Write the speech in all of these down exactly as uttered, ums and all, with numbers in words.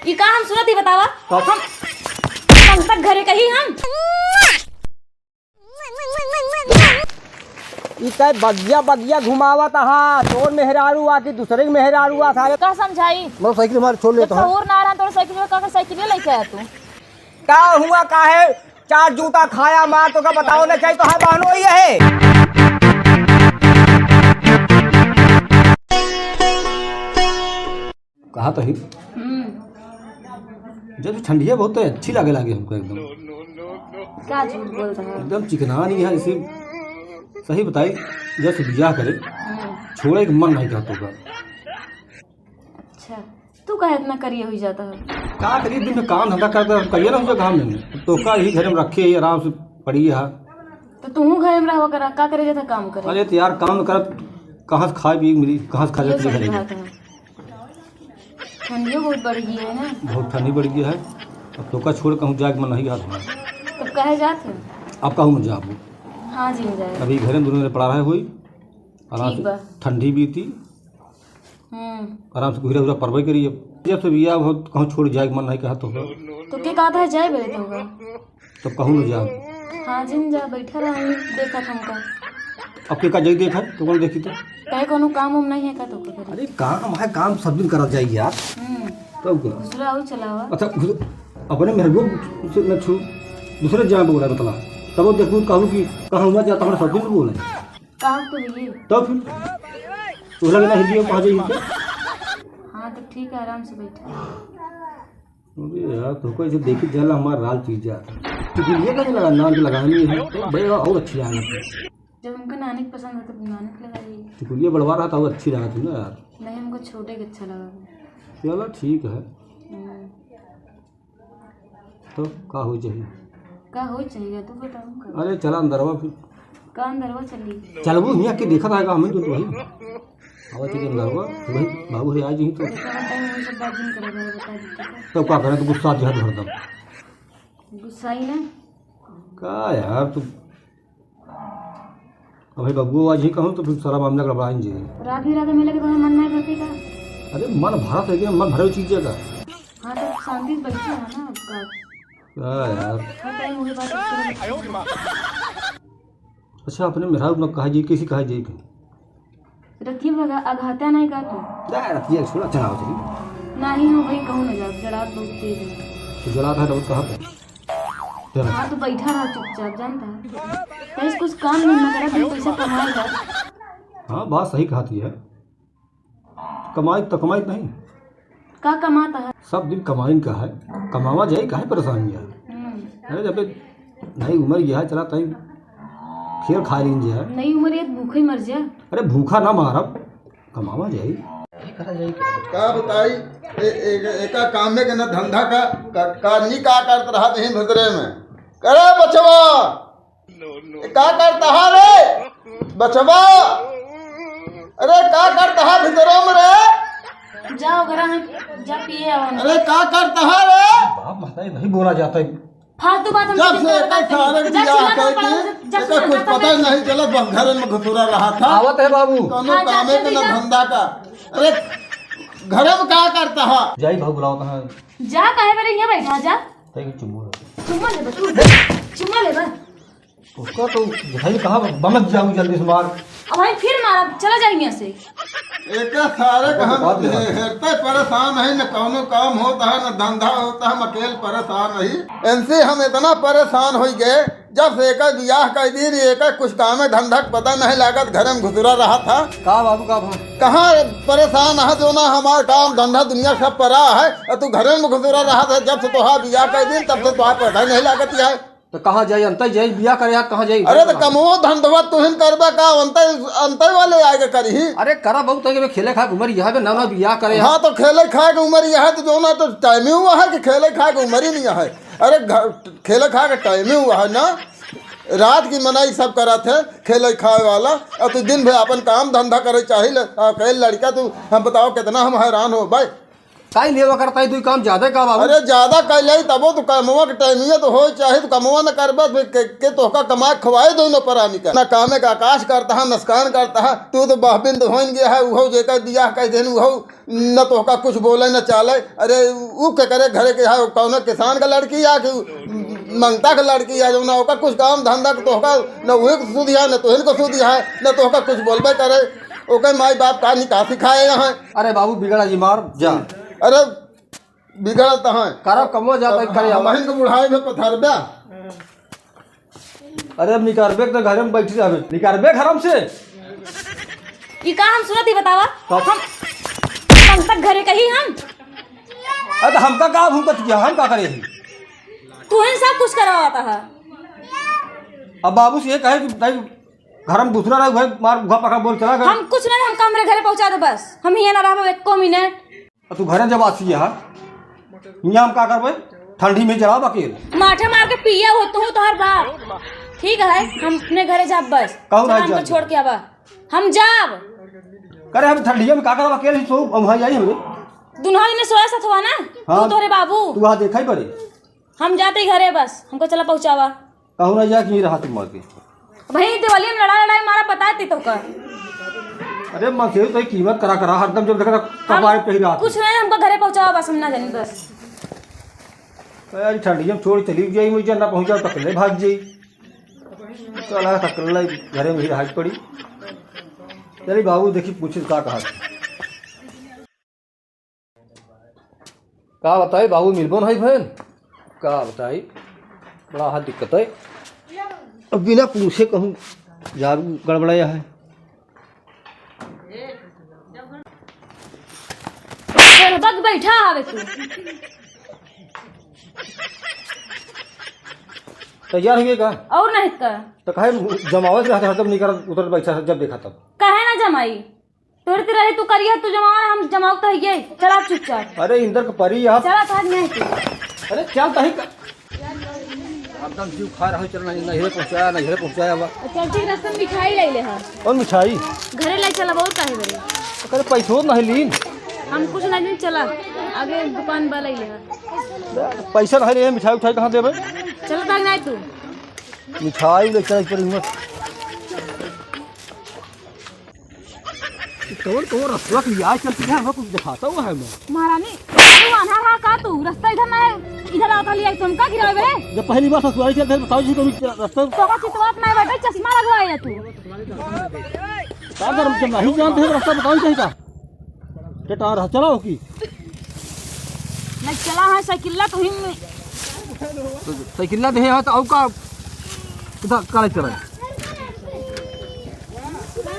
ई का हम सुनत ही बतावा? का? हम कल तक घरे कही हम। ई तै बगिया बगिया घुमावत हा, तोर मेहरारू आ कि दूसरे के मेहरारू आ सारे। का समझाई? मोटरसाइकिल हमारे छोड़ लेता हूँ। और ना रहा तोर साइकिल में, का साइकिल लेके आया तू? का हुआ, काहे चार जूता खाया मार, तो का बताओ ना चाहिए, तो हाँ बहनो ही है। कहा तो ही। हम्म। जब ठंडिया बहुत है, अच्छी लागे लागे हमको एकदम। का झूठ बोल रहा है? एकदम चिकना नहीं है, इसे सही बताई, जब से बियाह करे, हम्म। छोड़े के मन नहीं कहत होगा। अच्छा, तू काहे इतना करिया हुई जाता है? का करिए, दिन में काम धंधा करता है, करिए ना हुआ काम में। तो का यही घर में रखे ही, आराम से पड़ी है। तो तू घर में रहो करा, का करे जाता काम करे? अरे तो यार, काम करत कहाँ से खाए पिए के मिली, कहाँ से खर्चा ये पिए सही करेंगे? बात है। ठंडियो बहुत बढ़ गई है ना। बहुत ठंडी बढ़ गई है। अब तोका छोड़ कहूँ जाए के मन नहीं कहत हमार। तब कहे जात है? अब कहूँ मत जाबू। हाँ जी, जाए। अभी घरे में दोनों जने पड़ा रहे होई, आराम ठीक से बा। ठंडी बीती, हम्म। आराम से गुहिरा उहिरा परबे करी। अब जब से बियाह हो, कहूँ छोड़ जाए के मन नहीं कहत होगा। तो के कहता है जाए बे तो होगा? तो कहूँ न जाब। हाँ जिन जा, बैठा रहा, देखत हमका। अब के का जाई देखा, तो कौन देखी तो? कहे कोनो काम उम नहीं है का तो का करी? अरे काम है, काम सब दिन करल जाई यार। हम्म। तब का? दूसरा और चलावा। अच्छा, घुस-, अपने मेहरबू से न छू, दूसरे जहाँ बोला बतला। तब वो देखू कहू कि कहाँ हुआ जाता हमारा सब दिन बोले। कहाँ तो ये? तब फिर तोहरा के ना हिंदी में कहाँ जाई तो? हाँ तो ठीक है, आराम से बैठा। अबे यार, तोहको ऐसे देखी जाला हमार राल चीज जात। टिकुलिया का लगा, नाम के लगानी है, तो बड़े और अच्छी लागत है। जब हमका नानी के पसंद है, तो नानी के लगाई। टिकुलिया बड़वा रहा था, वो अच्छी लागत है ना यार। नहीं, हमको छोटे के अच्छा लगा। चलो ठीक है। हम्म। तो का हो चाहिए? का हो चाहिए, तू बताओ का? अरे चला अंदरवा फिर। का अंदरवा चली? चलबू हियाँ के देखत आएगा, हमें तो वही। आवत है कि अंदरवा, वही बाबू रे, आज ही तो। देखा, बताओ, वो सब बात जिन करा, बता दीजिए। तो का करें, तो गुस्सा जो है हरदम। गुस्सा ही ना। का यार, तू अब भाई बबुआ आज ही कहूँ तो फिर सारा मामला गड़बड़ाइन जी। रात बिरात मिले के तुम्हें मन नहीं भरती का? अरे मन भरत है कि मन भरे चीज का। हाँ तो शांति से बैठे हो ना आपका। का यार? हर टाइम वही बात करते रहते हो। अच्छा अपने मेहरारू लोग कहा जी, कैसी कहा जी कहीं? रतिया में अघा-, अघात्या नहीं का तू? जा रतिया छोड़ा, चलाओ चली। नहीं हो भाई, कहूँ ना जाओ, जड़ात बहुत तेज है। तो जड़ात है तो कहाँ पे? चलो। हाँ, तो बैठा रहा चुपचाप, जानता है। कहीं से कुछ काम धंधा करा, दो पैसा कमाएगा। हाँ, बात सही कहती है। कमाई तो कमाई नहीं। का कमाता है? सब दिन कमाइन का है, कमावा जाए, काहे परेशानी है? हम्म। अरे, जब नई उम्र यह है, चला तई खेल खा लीन जे है। नई उम्र ये भूखे मर जा। अरे, भूखा ना मारब, कमावा जाई। का बताई, ए-, ए-, एका काम में के ना धंधा का, का, का नी का करत रहा नहीं भीतरे में। करे बचवा, ए, का करत हा रे? बचवा, अरे का करत हा भीतरे में रे? जाओ घरा में, जा पिए आओ ना। अरे का करत हा रे? बाप महतारी नहीं बोला जाता है। फालतू बात हमसे जब से नहीं एकर करता। सारे जा बियाह चिल्ला कर मत पाओ, दी, जा एकर चिल्ला कुछ मत पता पाओ। नहीं चलत, बस घर में घुसुरा रहा था। आवत है बाबू। कोनो हाँ, जा, कामे के जल्दी ना जा। धंधा का। अरे, घर में का करत हा? जाई बाबू, बुलाओ कहाँ? जा, काहे बरे यहाँ बैठा, जा। तै के चुम्मा ले। चुम्मा ले बा, तू। चुम्मा ले बा। उसका तो भाई कहाँ बमक जाऊ जल्दी से मार। अब भाई फिर मारा, चला जाए यहाँ से। एका सारे का हम बात बता। हे-, हेरते परेशान है, न कौनो काम होता है, न धंधा होता है, हम अकेल परेशान रही। इनसे हम इतना परेशान हो गए, जब से एका बियाह कर दी, एका कुछ काम धंधा के पता नहीं लागत, घर में घुसुरा रहा था। का बाबू, का भा? कहाँ परेशान है, जो ना हमार काम धंधा दुनिया सब परा है, और तू घर में घुसुरा रहा था, जब से तोहार बियाह कर दी, तब से तोहार पता नहीं लागत है। तो कहाँ जाई, अंतई जाई, बियाह करे यार, कहाँ जाई? अरे तो कमो धंधवा तुहिन करबे का, अंतई, अंतई वाले आएगा करी। अरे करा बहुत है कि खेले खाए के उम्र यह है, ना, ना बियाह करे यार। हाँ तो खेले खाए के उम्र यह है, तो जो ना तो टाइम ही हुआ है कि खेले खाए के उम्र ही नहीं है। अरे घर, खेले खाए के टाइम ही हुआ है ना, रात की मनाई सब करा थे खेले खाए वाला। और तू दिन भर अपन काम धंधा करे चाहिए, अकेले लड़का तू, हम बताओ कितना हम हैरान हो भाई। काई लेवा करता है, तू काम ज्यादा का बाबू? अरे ज्यादा कर ले तबो तो कमवा के टाइमिया तो होए चाहे, तो कमवा न करबे, फिर के, के तोहका कमाए खवाए दोनों परानी का। ना कामे का आकाश करता है, नुकसान करता है। तू तो बहबिंद होइन गया है, उहो जेकर बियाह कह देन उहो न तोहका कुछ बोले न चाले। अरे उ के करे घरे के है, कौनो किसान का लड़की या कि मंगता का लड़की या, जो ना ओका कुछ काम धंधा के तोहका न उहे को सुधिया, न तोहिन को सुधिया है, न तोहका कुछ बोलबे करे। ओके माई बाप का निकाह सिखाए यहाँ। अरे बाबू बिगड़ा जी मार जा। अरे बिगड़त हैं। करो कमो जा तई करे हम आवा। हमहिन के बुढ़ाई में पथरबा। अरे अब निकरबे त घरे में बैठी रहबे, निकरबे घरम से। ई का हम सुनत ही बतावा? का? हम, हम तक घरे कही हम। अरे त हमका का भूकत किया, हम का करे ही? तू ही सब कुछ करवाता है। अब बाबू से ये कहे कि भाई घर में दूसरा रहे, भाई मार भूखा पका बोल चला गए। हम कुछ नहीं, हमका हमरे घरे पहुँचा दे बस, हम हियाँ ना रहबे एको मिनट। अब तू घरे जब आसी है, हियाँ हम का करबे? ठंडी में जलाब अकेल। माठे मार के पिया हो तू, तोहर बाप। ठीक है, हम अपने घरे जाब बस। कहूँ चला, नहीं हमको जाब। छोड़ के आवा। हम जाब। करे हम ठंडिया में का करब अकेल ही सो, हम वहाँ जाई हमरे। दुनों दिन सोया सथवा ना, हाँ। तू तोहरे बाबू। तू वहाँ देखा ही पड़े। हम जाते ही घरे बस, हमको चला पहुँचावा। कहूँ ना जा कि रहा तुम आके। भाई दिवाली में लड़ा लड़ाई मारा पता है तो का? अरे मन से तो कीमत करा करा हरदम जब देखा हम कपार पे ही रहा। कुछ नहीं, हमको घरे पहुँचाओ बस, हम ना जानी बस। तो यार ठंडी में छोड़ चली जाई, मुझे ना पहुँचा तकले भाग जाई। चला तकले घरे में ही रहा पड़ी। चली बाबू देखी पूछे का कहा। का बताई बाबू, मिलबो नहीं भैन। का बताई, बड़ा हाथ दिक्कत है। अब बिना पूछे कहूँ जादू गड़बड़ाया है। बक बैठा हवे तू। तैयार हुए का? और नहीं का? तो काहे जमावत रहते हरदम नहीं करत उतरत बैठा जब देखा तब। काहे ना जमाई? तोरे ते रही तू करिया, तू जमावा ना, हम जमावत है ये। चला चुपचाप। अरे इंदर के परी आप। चला तो आज नहीं तू। अरे चल तही का। हरदम जीव खा रहा, चल नहीं, नहीं पहुँचाया, नहीं पहुँचाया बा। चल ठीक, रास्ता में मिठाई ले ले हाँ। कौन मिठाई? घरे ले चला, बहुत काहे बरे। अरे पैसो नहीं लीन। हम कुछ नहीं लीन, चला। आगे दुकान बा ले ले हाँ। पैसा नहीं रहे, मिठाई उठाई कहाँ देबे? चला तो आज नहीं तू। मिठाई ले चला पर हिम्मत। कौन कौन रसवा के लिया चलती है, हमें कुछ दिखाता हुआ है मैं। महारानी, तू आन्हा रहा का तू? रास्ता इधर ना है, इधर आता लिया तुम का गिरावे? जब पहली बार ससुराल चलते हैं, बताओ जी कभी रास्ता। तो का चितवात नहीं बैठे, चश्मा लगवाए तू। का कर, जब नहीं जानते हैं रास्ता बताओ कहीं का। के टार है, चलाओ की। नहीं चला है साइकिल ला तो हिम। तो साइकिल ला दे है तो औ का किधर काले चला।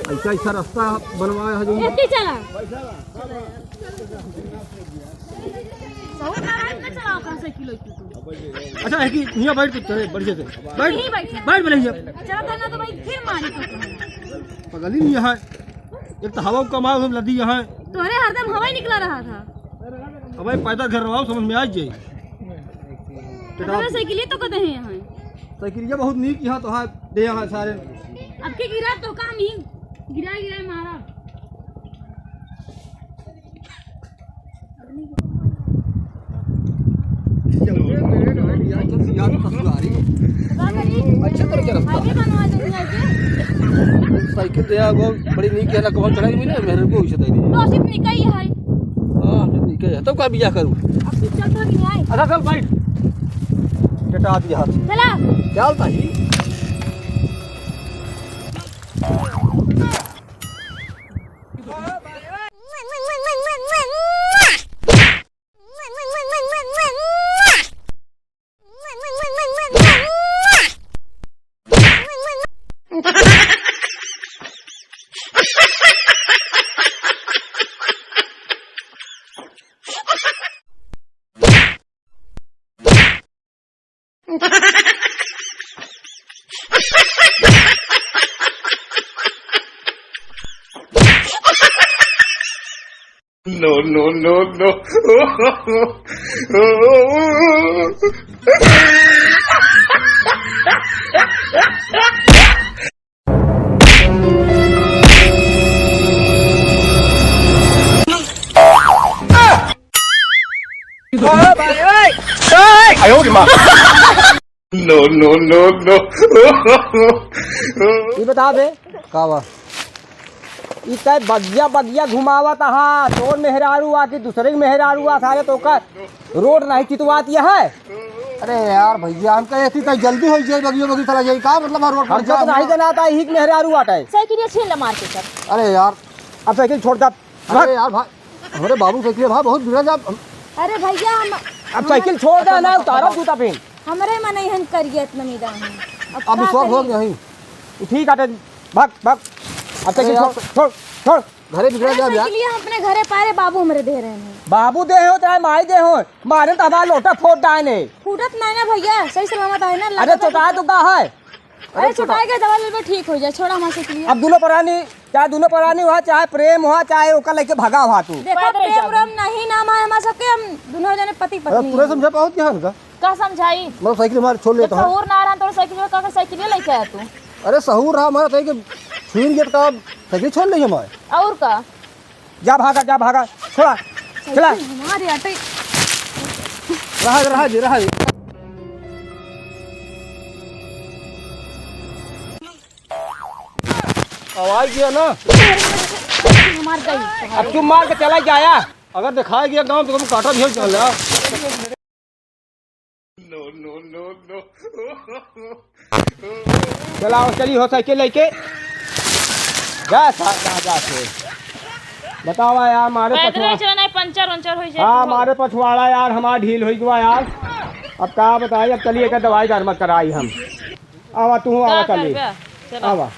ऐसा, ऐसा रास्ता बनवाया है जो। एती चला। सौ नारायण का चलाओ का साइकिल हो तू। अच्छा है कि हियाँ बैठ के चले बढ़िया से। बैठ, यहीं बैठ। बैठ बोले हियाँ। चला था ना तो भाई फिर मारी तो। पगली नहीं है। एक तो हवा कमाओ हम लदी यहाँ। तोहरे हरदम हवा ही निकला रहा था। अब भाई पैदल घर रहो, समझ में आ जाए। तो साइकिल तो कदे हैं यहाँ। साइकिल ये बहुत नीक यहाँ तो है, दे यहाँ सारे। अब के गिरा तो काम ही गिरा गिरा मारा। अच्छा तरह के रास्ता। साइकिल दे आ, वो बड़ी नीक है ना, कहाँ चढ़ाई मिले, मेरे को इसे दे दी। तो सिर्फ निकाई है। हाँ, हम तो निकाई है। तब का बिया करूँ? अब तू चलता कि नहीं? अच्छा, चल बैठ। बेटा, आ दिया हाथ। चला। क्या होता ही? No, no, no, no. ओ भाई, ओए, ओए। No, no, no, no। ई बता बे, का बा? ई तै बगिया बगिया घुमावत हा, तोर मेहरारू आ कि दूसरे के मेहरारू आ, सारे तोका रोड नहीं चितवात यह है। अरे यार भैया, हमका ऐसी तै जल्दी होइ जाए, बगिया बगिया चला जाए, का मतलब है रोड पर हमका तो जाम? नहीं जनाता ही कि मेहरारू आटा है। साइकिल ये छीन ले मार के सर। अरे यार। अब साइकिल छोड़ दे। अरे यार भाई, हमरे बाबू साइकिल भाई बहुत बिगड़ा जा। अरे भैया, हम अब साइकिल छोड़ दे ना, उतारा जूता पहन। हमरे मन ही हन करिए इतना मीदा हूँ। अब अब का शौक हो करी? गया ही। ठीक आटे, भाग, भाग। अब साइकिल अरे छोड़, यार। छोड़, छोड़। घरे बिगड़ा अरे जा भैया। साइकिलिया हम अपने घरे पाए रे, बाबू हमरे दे रहे हैं। बाबू दे हो चाहे माई दे हो, मारे तो हमारा लोटा फोड़ डाए ने। फूटत नहीं ना भैया, सही सलामत है ना, अरे लगत है। चोटाए तो का है? अरे अरे चोटा- चोटाए के दवा लेबे ठीक हो जाए, छोड़ा हमारे साइकिलिया। अब दोनों परानी, चाहे दोनों परानी हुआ, चाहे प्रेम हुआ, चाहे ओकर लेके भगा हुआ तू। देखो पैदल ही प्रेम जाओ। उरेम नहीं नाम है हमारे सबके, हम दोनों जने पति अरे पत्नी तू नहीं हैं। समझा पावत क्या है उनका? का समझाई? मतलब साइकिल हमारे छोड़ जब लेता है। सहूर ना रहा तो साइकिल में का साइकिल लेके आया तू? अरे सहूर रहा हमारा साइकिल छीन गया तो का साइकिल छोड़ ली हमारे? और का? जा भागा, जा भागा, छोड़ा, चला। साइकिल हमारे आटे। रहा, रहा जी, रहा जी। आवाज दिया ना। हमार गई। अब तू मार के चला जाया। अगर दिखाई गया गाँव तो तुम काटा भी हो चला। चलाओ, चली हो साइकिल लेके। जा सा-, जा, जा से। बतावा यार, मारे पैदल पछवा-, चला नहीं, पंचर वंचर हो जाए हाँ, तो। मारे पछवाड़ा यार, हमारा ढील हो गया यार। अब का बताई, अब चलिए का दवाई दर मत कराई हम। आवा तू, आवा का चलिए। करबे? चलो। आवा।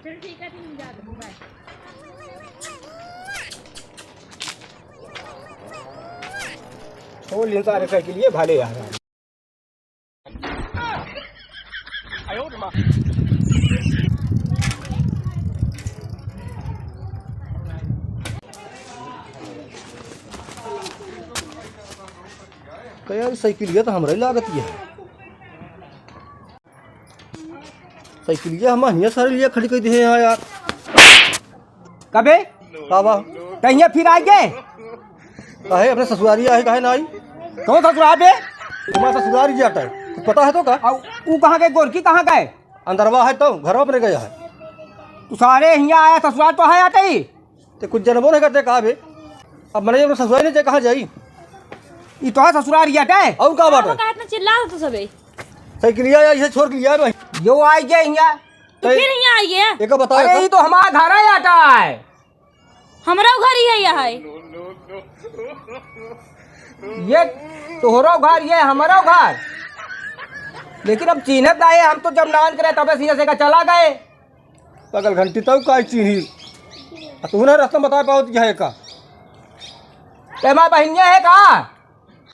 चल ठीक है, फिर हम जाते हैं, बाय। छोड़ लेन सारे साइकिल ये भाले यार। का यार, साइकिलिया तो हमरा ही लागत ही है। साइकिलिया हम हियाँ सारे लिए खड़ी कर दिए हैं यार। कबे? का बा? कहिया फिर आइगे? काहे अपने ससुरारी आए, काहे ना आई? कौन ससुराल बे? तुम्हारा ससुरारी जाता है, कुछ पता है तो का? अउ ऊ कहाँ गए, गोरकी कहाँ गए? अंदरवा है तो, घरवा अपने गया है। तू सारे हियाँ आया, ससुराल तो है आते ही। ते कुछ जनबो नहीं करते का बे? अब मने अपने ससुरारी नहीं जाए, कहाँ जाई? ई तो है ससुरारी आते। और का बात है? काहे इतना चिल्ला तू सबे? साइकिलिया या इसे छोड़ के लिया भाई। यो आई गया हियाँ। तो फिर हियाँ आई है? एका बताओ अरे, एका। ई तो हमारा घर है, आटा है। हमरो घर ही है, यह है। ये तोहरो घर, ये हमरो घर। लेकिन अब चीन्हत ना है, हम तो जब नान करे तबे सीने से का चला गए। पगल घंटी तब का चीन्ही? आ तू ना रास्ता बता पाओ तो यह है का? ते हमार बहिनिया है का?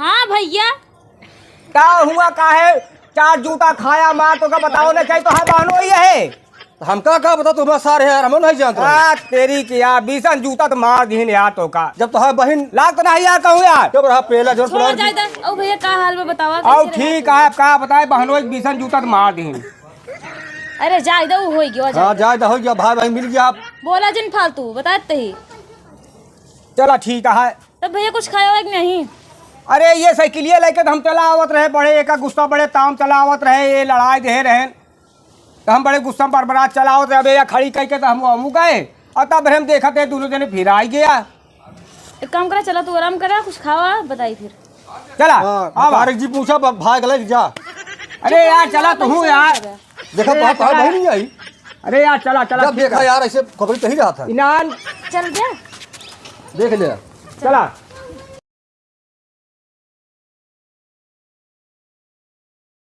हाँ भैया। का हुआ, काहे चार जूता खाया मार, तो का बताओ ना चाहिए, तो हाँ बहनो ही है। तो हमका का बता, तुम्हारा सार है यार, हम नहीं जानते। आ, तेरी की यार, बीसन जूता तो मार दीन यार तो का। जब तो हाँ बहिन लाग तो नहीं यार कहूँ यार। जब रहा पेला जोर छोड़ पुलाव जाए दे। ओ भैया, का हाल बा बतावा, और कैसे रहे? ठीक है, अब का बताए बहनो, एक बीसन जूता तो मार दीन। अरे जाए दे, उ होई गयो, जाए हाँ, दे। जाए दे, हो गया, भाई, भाई मिल गया आप। बोला जिन फालतू, बताते ही। चला ठीक है। तब भैया कुछ खाया हुआ कि नहीं? अरे ये साइकिलिया लेके तो हम चला आवत रहे, बड़े एका गुस्सा, बड़े ताम चला आवत रहे, ये लड़ाई दे रहे। तो हम बड़े गुस्सा में बरबरात चला आवत रहे, अबे या खड़ी कह के तो हम, हम गए। और तब हम देखत है दोनों जने फिर आ गया। एक काम करा, चला तू आराम करा, कुछ खावा, बताई फिर। चला, हाँ, आवा। तारिक जी पूछा, ब-, भाग ले जा। अरे यार, चला तू यार। देखा, चला, बाप, बाप चला। भाई नहीं आई। अरे यार, चला, चला, जब ठीक देखा है। यार, ऐसे खबर तो ही रहा था। इनान। चल गया। देख ले। चला।